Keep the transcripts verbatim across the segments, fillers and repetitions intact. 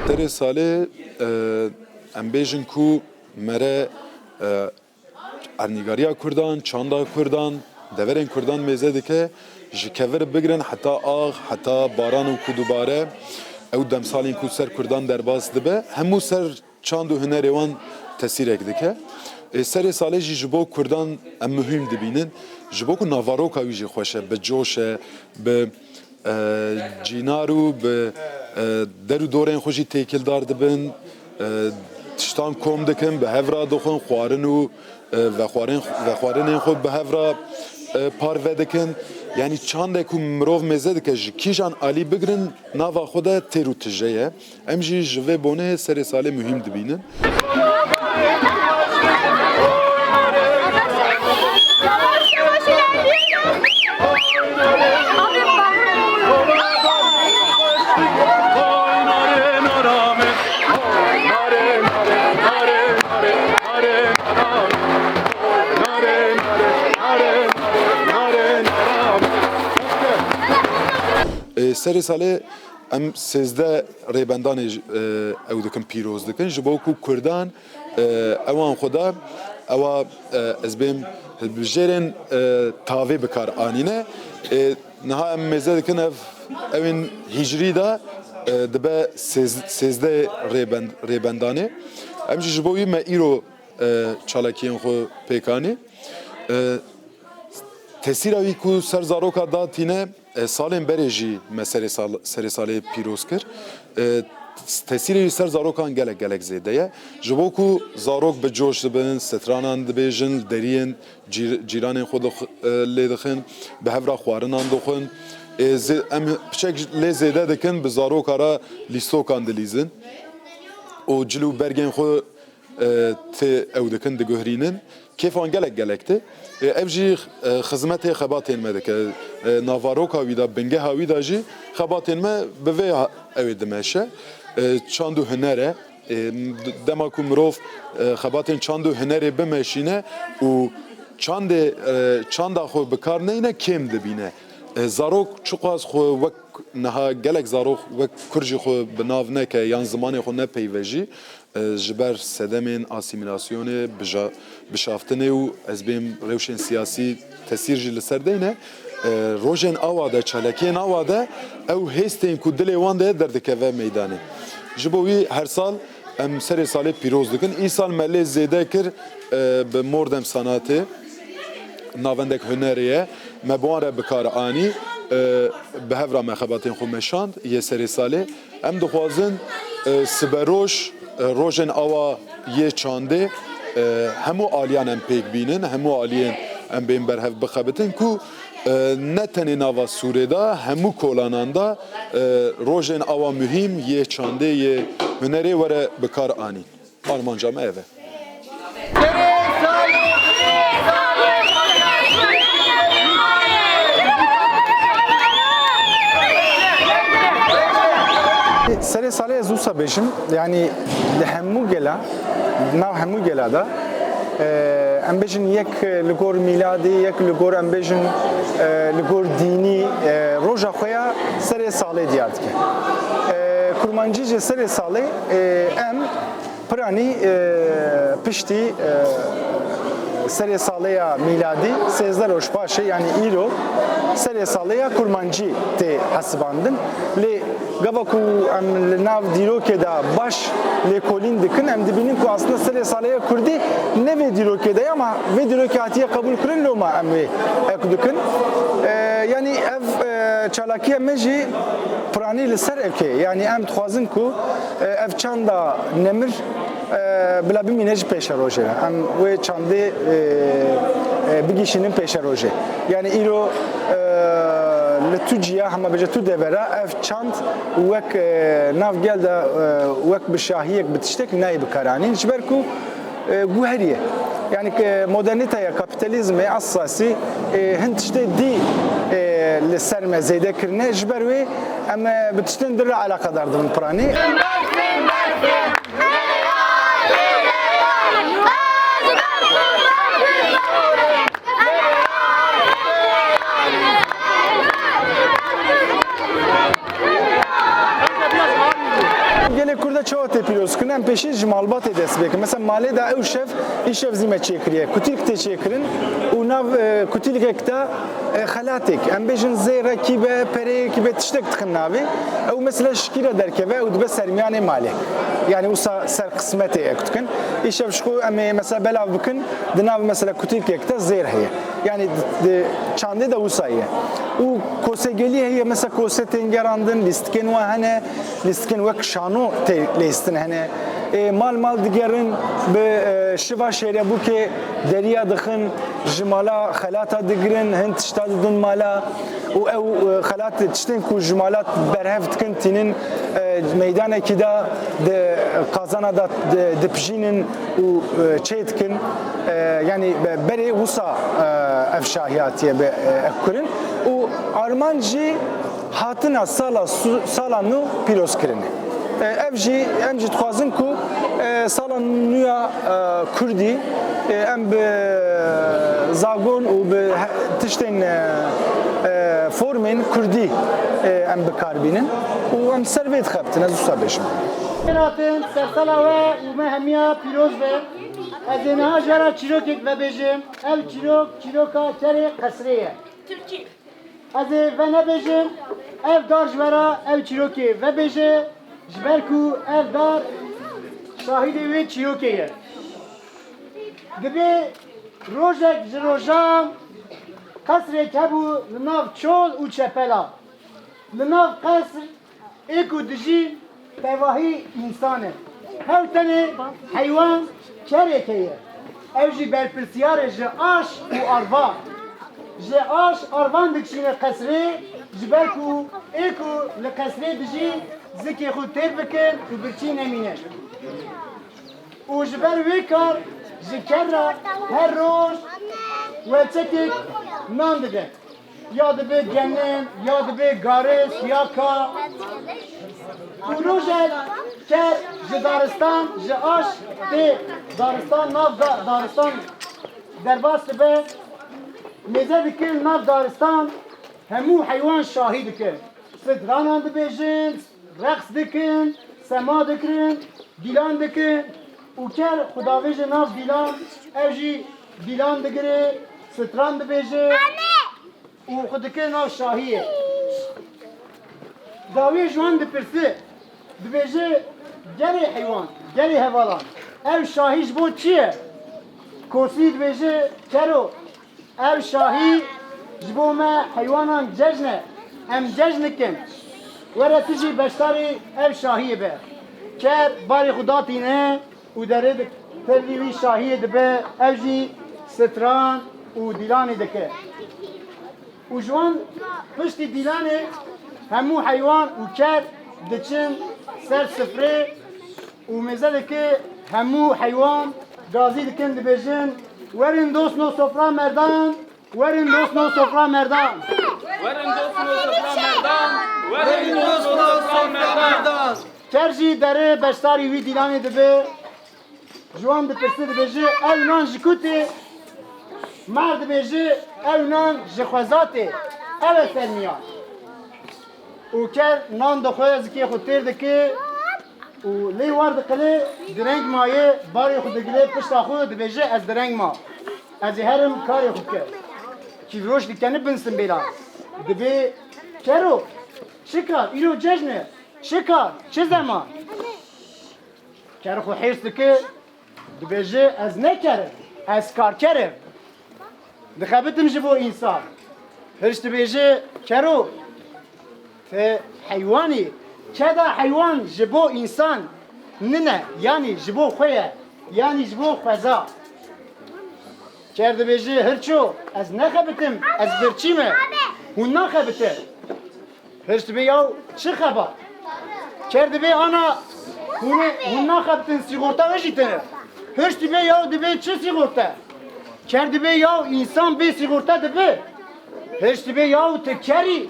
Serê salê, e, em bêjin ku mere, e, ernîgariya Kurdan, çanda Kurdan, deverên Kurdan mêze dike, ji kevir bigirin heta ax, heta baran û ku dubare ew demsalên ku ser Kurdan derbas dibe, hemû ser çand û hunerê wan tesîrek dike. Ê, Serê Salê jî ji bo Kurdan em muhîm dibînin. Ji bo ku navaroka wî jî xweş e, bi coş e, bi, e, cînar û bi, e, der û dorên xwe jî têkildar dibin. E, tiştan kom dikin, bi hev re dixwin, xwarin û, e, vexwarin, vexwarinên xwe bi hev re, e, parve dikin. Yanî çandek ku mirov mêze dike ji kîjan alî bigirin, nava xwe de têr û tije ye. Em jî ji vê bonê Serê Salê muhîm dibînin. Ê, Serê Salê em sêzdeh rêbendanê ji, e, ew dikin, pîroz dikin. Ji bo ku Kurdan, e, ewan xwe de, ewa, e, ez bêm, bi jêrên, e, tavê bi kar anîne. E, niha em mêze dikin ev, ewên hîcrî de, e, dibe sêz-, sêzdeh rêbend-, rêbendanê. Em jî ji bo wî me îro, e, çalakiyên xwe pêk anî. E, Tesîra wî ku ser zaroka datîne, e, salên berê jî me serê sal-, serê salê pîroz kir. E, tesîrê wî ser zarokan gelek, gelek zêde ye. Ji bo ku zarok bi coş dibin, stranan dibêjin, li deriyên cîr-, cîranên xwe dix-, e, lê dixin, bi hev re xwarinan dixwin. E, zê-, em piçek lê zêde dikin, bi zaroka re lîstokan dilîzin û cil û bergên xwe e, tê ew dikin, diguherînin. Kêfan gelek gelek tê. E, ev jî, e, xizmetê xebatên me dike. E, navaroka wî de, bingeha wî de jî xebatên me bi vê ha-, ew ê dimeşe. E, çand û huner e. E, d-, dema ku mirov, e, xebatên çand û hunerê bimeşîne û çandê, e, çanda xwe bi kar neyne, kêm dibîne. E, zarok çiqas xwe wek niha gelek zarok wek kur jî xwe bi nav neke yan zimanê xwe nepeyve jî, e, ji ber sedemên asîmîlasyonê, bija-, bişaftinê û ez bêm rewşên siyasî tesîr jî li ser deyne, e, rojên awa de, çalakiyên awa de ew hêstên ku dilê wan de ye derdikeve meydanê. Ji bo wî her sal em Serê Salê pîroz dikin. Îsal me lê zêde kir, e, bi Mordem Sanatê, navendek hunerê ye. Me bi wan re bi kar anî, e, bi hev re me xebatên xwe meşand yê Serê Salê. Em dixwazin, e, siberoj, e, rojên awa yê çandê, e, hemû aliyan em pêk bînin, hemû aliyên em bên berhev bixebitin ku, e, ne tenê nava Sûrê de, hemû kolanan de, e, rojên awa muhîm yê çandê, yê hunerê were bi kar anîn. Armanca me ev e. Serê salê ez wisa bêjim, yanî li hemû gela, nav hemû gela de, e, em bêjin yek li gor mîladî, yek li gor em bêjin, e, li gor dînî, e, roja xwe ya serê salê diyar dike. E, kurmancî ji serê salê, e, em Piranî, e, piştî, e, serê salê ya mîladî, sêzdeh roj paşê, yanî îro, serê salê ya kurmancî tê hesibandin. Lê gava ku em li nav dîrokê de baş lêkolîn dikin, em dibînin ku aslında serê salê ya kurdî ne vê dîrokê de ye, ama vê dîrokê hatiye qebûl kirin, loma em wê ek dikin. E, yanî ev, e, çalakiya me jî piranî li ser ev kê. Yanî em dixwazin ku, e, ev çanda nemir e, bila bimîne ji pêşerojê re. Em wê çandê, e, e, bigihîşînin pêşerojê. Yanî îro, e, li tu ciya, hema bêje tu devera, ev çand wek, e, nav gel de, e, wek bi şahiyek, bi tiştek nayê bikaranîn. Ji ber ku, e, guherî ye. Yanî modernîteya kapîtalîzmê esasî, e, hin tiştê dî, e, li ser me zêde kirine. Ji ber wê em, e, bi tiştên din re eleqedar dibin piranî. Gelê Kurda çawa tê pîroz kirin? Em pêşî ji malbatê dest pê kin. Mesela malê de ew şev, îşev zî me çêkiriye. Kutîlk tê çêkirin û nav, e, kutîlkek de, e, xelatek, em bêjin zêrekî be, pereyekî be, tiştek dixin navê. Ew mesela şikî re derkeve, ew dibe sermiyanê malê. Yani wisa ser qismetê ek dikin. Îşev ji xwe em ê mesela belav bikin, di nav mesela kutîlkek de zêr heye. Yani di, di çandê de wisa ye. Û kosegelî heye, mesela kose tên gerandin, lîstikên wan hene, lîstikên wek şano tê lêstin hene. Ê, mal mal digerin, bi, e, şiva şêrebûkê deriya dixin, ji mala xelata digirin, hin tişta didin mala. Û ew, e, xelat tiştên ku ji mala berhev dikin, tînin, e, meydanekî de di qazana de di-, dipijînin û, e, çê dikin. E, yani be-, berê wisa, e, ev şahî hatiye bi, e, ev kirin. Û armanc jî hatina sala su-, sala nû pîrozkirinê. E, ev jî, em jî dixwazin ku, e, sala nû ya, e, Kurdî, e, em bi zagon û bi he-, tiştên, e, e, formên Kurdî, e, em bi kar bînin û em ser vê dixebtin, ez wisa bêjim. Hatin sersala we û me hemiya pîroz be. Ez ê niha ji we re çîrokek vebêjim. Ev çîrok, çîroka Kerê Qesrê ye. Ez ê venebêjim, ev dar ji we re ev çîrokê vebêje, ji ber ku ev dar şahidê wê çîrokê ye. Dibê rojek ji rojan qesrek hebû li nav çol û çepela. Li nav qesr ê ku dijî tevahî însan e. Hew tenê heywan kerê heye. Ew jî berpirsiyar e ji aş û arvan. Ji aş arvan dikişîne qesrê, ji ber ku ê ku li qesrê dijî zikê xwe têr bikin û birçî nemîne. Û ji ber wê kar ji ker re her roj welçekek nan dide. Ya dibe genim, ya dibe garis, ya ka. Û rojek ker ji daristan, ji aş tê daristan, nav da-, daristan derbas dibe. Mêze dike li nav daristan, hemû heywan şahî dike. Stranan dibêjin, reqs dikin, sema dikirin, dîlan dikin û ker xwe davêje nav dîlan, ev jî dîlan digire, stran dibêje û xwe dike nav şahiyê. Dawiyê ji wan dipirse, dibêje, gelê heywan, gelê hevalan, ev şahî ji bo çi ye? Kosî dibêje, kero, ev şahî ji bo me heywanan cejn e. Em cejn dikin. Were tu jî beşdarî ev şahiyê be. Ker barê xwe datîne û derê di-, tevlî wî şahiyê dibe, ev jî stran û dîlanê dike. Û ji wan piştî dîlanê hemû heywan û ker diçin ser sifrê û mêze dike hemû heywan gazî dikin, dibêjin, werin dostno sofra merdan, werin dostno sofra merdan. Werin dostno sofra merdan. Werin dostno sofra merdan. Ker jî derê beşdarî wî dîlanê dibe. Ji wan dipirse, dibêje, ew nan ji ku tê? Mer dibêje, ew nan ji xweza tê. Ev e sermiyan. Û ker nan dixwe, zikê xwe têr dike û lê war diqile, direng maye, barê xwe digire pişta xwe, dibêje, ez direng ma. Ez ê herim karê xwe bikim. Kîvroş dikene bin simbêlan. Dibê, kero, çi kar? Îro cejn e. Çi kar? Çi zeman? Ker xwe hêrs dike, dibêje, ez ne ker im, ez karker im. Dixebitim ji bo însan. Hirç dibêje, kero, tu heywan î. Keda heywan ji bo însan nine, yanî ji bo xwe ye, yanî ji bo xweza. Ker dibêje, hirço, ez nexebitim, ez birçî me. Hûn naxebitin. Hirç dibê yaw çi xeba? Ker dibê ana hûn ê, hûn naxebitin, sîgorta we jî tune. Hirç dibê yaw dibê çi sîgorte? Ker dibê yaw însan bê sîgorte dibe. Hirç dibê yaw ti kerî.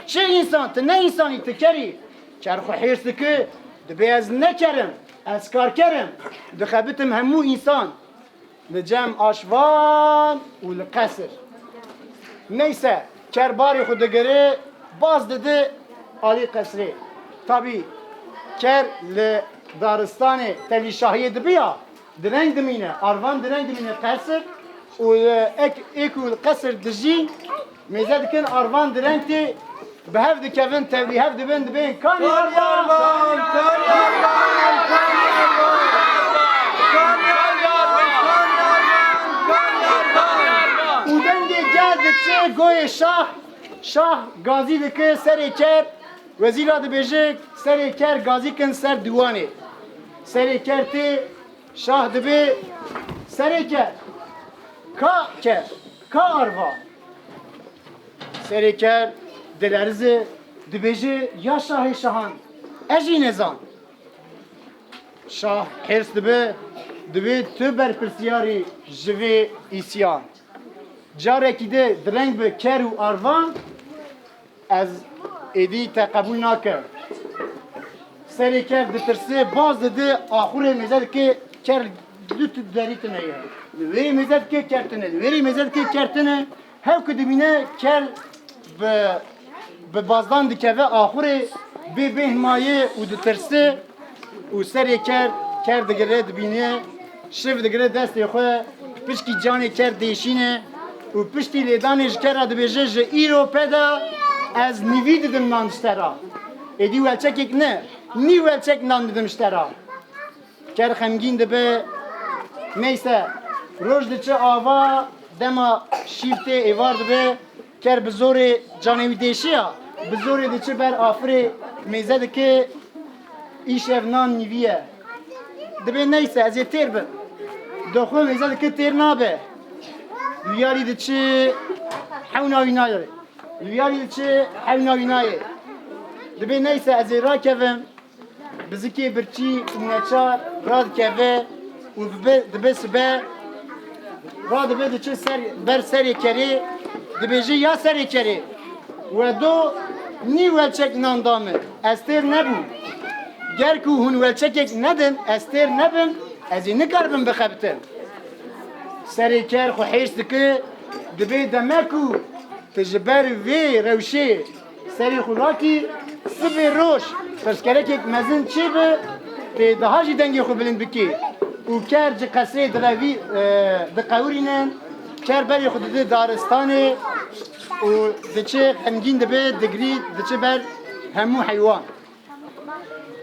Çi însan? Ti ne însanî, ti kerî. Ker xwe hêrs dike, dibê ez ne ker im, ez karker im. Dixebitim hemû însan. Li cem aşvan û li qesir. Neyse, ker barê xwe digire, baz dide alî qesrê. Tabî, Ker li daristanê tevlîşahiyê dibiya, direng dimîne, arvan direng dimîne qesir û, e, ek, ê ku li qesir dijî, mêze dikin arvan direng tê, bi hev dikevin, tevlî hev dibin, dibên kanî arvan, kanî arvan, kanî arvan, kanî arvan, kanî arvan, kanî arvan. Û dengê gel diçe goyê şah, şah gazî dike serê ker, wezîra dibêje serê ker gazî kin ser diwanê. Serê ker tê, şah dibê serê ker, ka ker, ka arva. Serê ker dilerize, dibêje ya şahê şahan, ez jî nezan. Şah hêrs dibe, dibê tu berpirsiyarî ji vê îsyan. Carekî de direng bi ker û arvan, ez êdî te qebûl nakim. Serê ker ditirse, baz dide, axurê mêze dike ker li tu derî tune ye. Li wêrî mêze dike ker tune, li wêrî mêze dike ker tune. Hew ku dibîne ker bi, bi bazdan dikeve axurê, bê bêhma ye û ditirse û serê ker, ker digire dibîne, şiv digire destê xwe, pişkî canê ker dêşîne û piştî lêdanê ji ker re dibêje, ji îro pê de ez nîvî didim nan ji te re. Êdî welçekek ne, nî welçek nan didim ji te re. Ker xemgîn dibe. Neyse, roj diçe ava, dema şîv tê êvar dibe, ker bi zorê canê wî dêşiya, bi zorê diçe ber afirê mêze dike, îşev nan nîvî ye. Dibê neyse, ez ê têr bim. Doxwe mêze dike têr nabe. Wiyarî diçe hewna wî nayê. Wiyarî diçe hewna wî nayê. Dibê neyse, ez ê rakevim. Bizikê birçî û neçar radikeve û dibe, dibe sibe, radibe diçe ser, ber serê kerê, dibêje ya serê kerê, we do nî welçek nan da min, ez têr nebûm. Ger ku hûn welçekek nedin, ez têr nebim, ez ê nikaribim bixebitim. Serê ker xwe hêrs dike, dibê deme ku tu ji ber vê rewşê serê xwe rakî, sibê roj pirsgerekek mezin çêbi, tê daha jî dengê xwe bilind bikî. Û ker ji qesrê direvî, e, diqewirînin, ker berê xwe dide daristanê û diçe xemgîn dibe, digirî, diçe ber hemû heywan.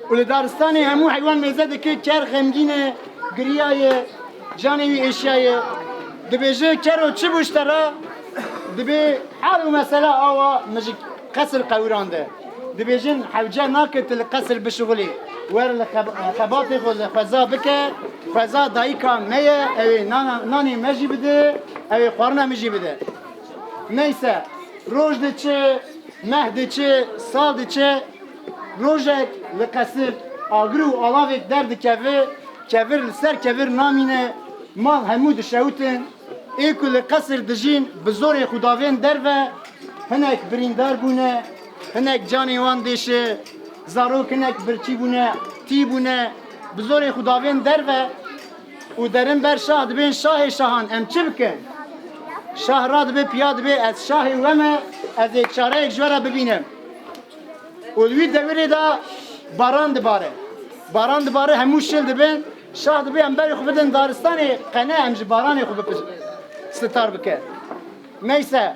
Û li daristanê hemû heywan mêze dike, ker xemgîn e, giriyaye, canê wî êşiyaye. Dibêje, kero çi bû ji te re? Dibê hal û mesela awa min ji qesir qewirande. Dibêjin, hewce nake tu li qesir bişixulî. Wer li xeb-, xebatê xwe li xweza bike, xweza dayika me ye, ew ê nana, nanê me jî bide, ew ê xwarina min jî bide. Neyse, roj diçe, meh diçe, sal diçe, rojek li qesir agir û alavek derdikeve, kevir li ser kevir namîne, mal hemû dişewitin. Ê ku li qesir dijîn bi zorê xwe davên derve, hinek birîndar bûne, hinek canê wan dêşe, zarok hinek birçî bûne, tî bûne, bi zorê xwe davên derve. Û derin ber şah dibên, şahê şahan, em çi bikin? Şah radibe piya dibê, ez şahê we me, ez ê çareyek ji we re bibînim. Û li wî dewirê de baran dibare. Baran dibare, hemû şil dibin. Şah dibê, em berê xwe bidin daristanê, qene em ji baranê xwe bipij-, sitar bikin. Neyse,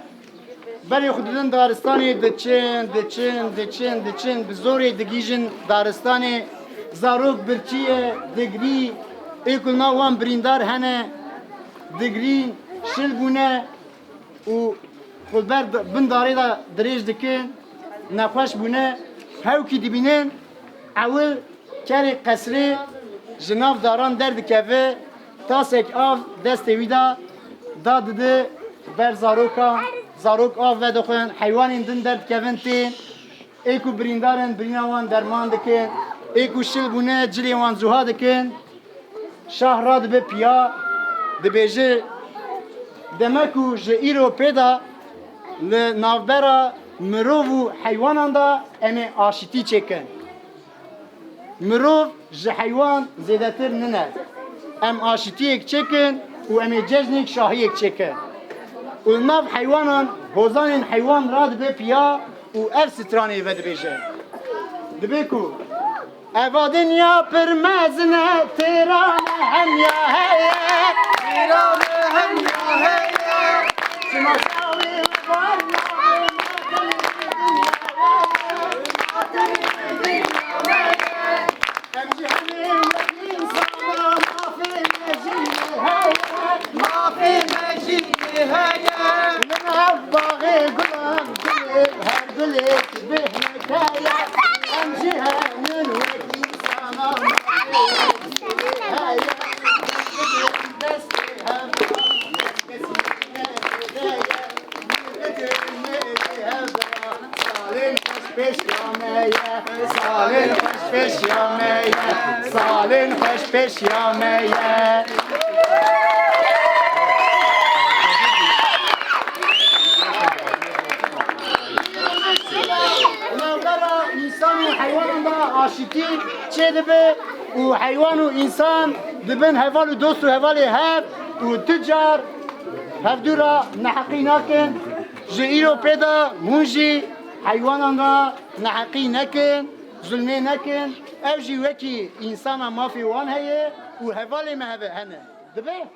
berê xwe didin daristanê, diçin, diçin, diçin, diçin, bi zorê digihîjin daristanê. Zarok birçî ye, digirî, ê ku li nav wan birîndar hene, digirî, şil bûne û xwe ber bin darê de dirêj dikin, nexweş bûne. Hewkî dibînin, ewil kerê qesrê ji nav daran derdikeve, tasek av destê wî de da dide ber zarokan, zarok av vedixwin, heywanên din derdikevin tên, ê ku birîndar in, birîna wan derman dikin, ê ku şil bûne, cilê wan zuha dikin. Şah radibe piya, dibêje, deme ku ji îro pê de li navbera mirov û heywanan de em ê aşitî çêkin. Mirov ji heywan zêdetir nine. Em aşitiyek çêkin û em ê cejnêk şahiyek çêkin. Û li nav heywanan hozanên heywan radibe piya û ev stranê vedibêje. Dibê ku Eva dinya pir mezin e, têra me hemiya heye. Têra me hemiya heye. Çima çawê we bar nabin, ma tenê dinya me ye, ma tenê dinya me ye. Em jî hemê wek însana, mafê me jî heye. Mafê me jî heye. Li nav baxê gulan gulê, her gulê bêhneke ye. Em jî henin wek însana, mafê me jî heye. Destê hev, kesî ne heye. Salên xweş pêşiya me ye, salên xweş pêşiya me ye, salên xweş pêşiya me ye. Navbera însan û heywanan de aşîtî çêdibe û heywan û însan dibin heval û dost û hevalê hev û tu car hevdû re neheqî nakin. Ji îro pê de hûn jî heywanan re neheqî nekin, zulmê nekin. Ew jî wekî însana mafê wan heye û hevalê me heve hene. Dibe?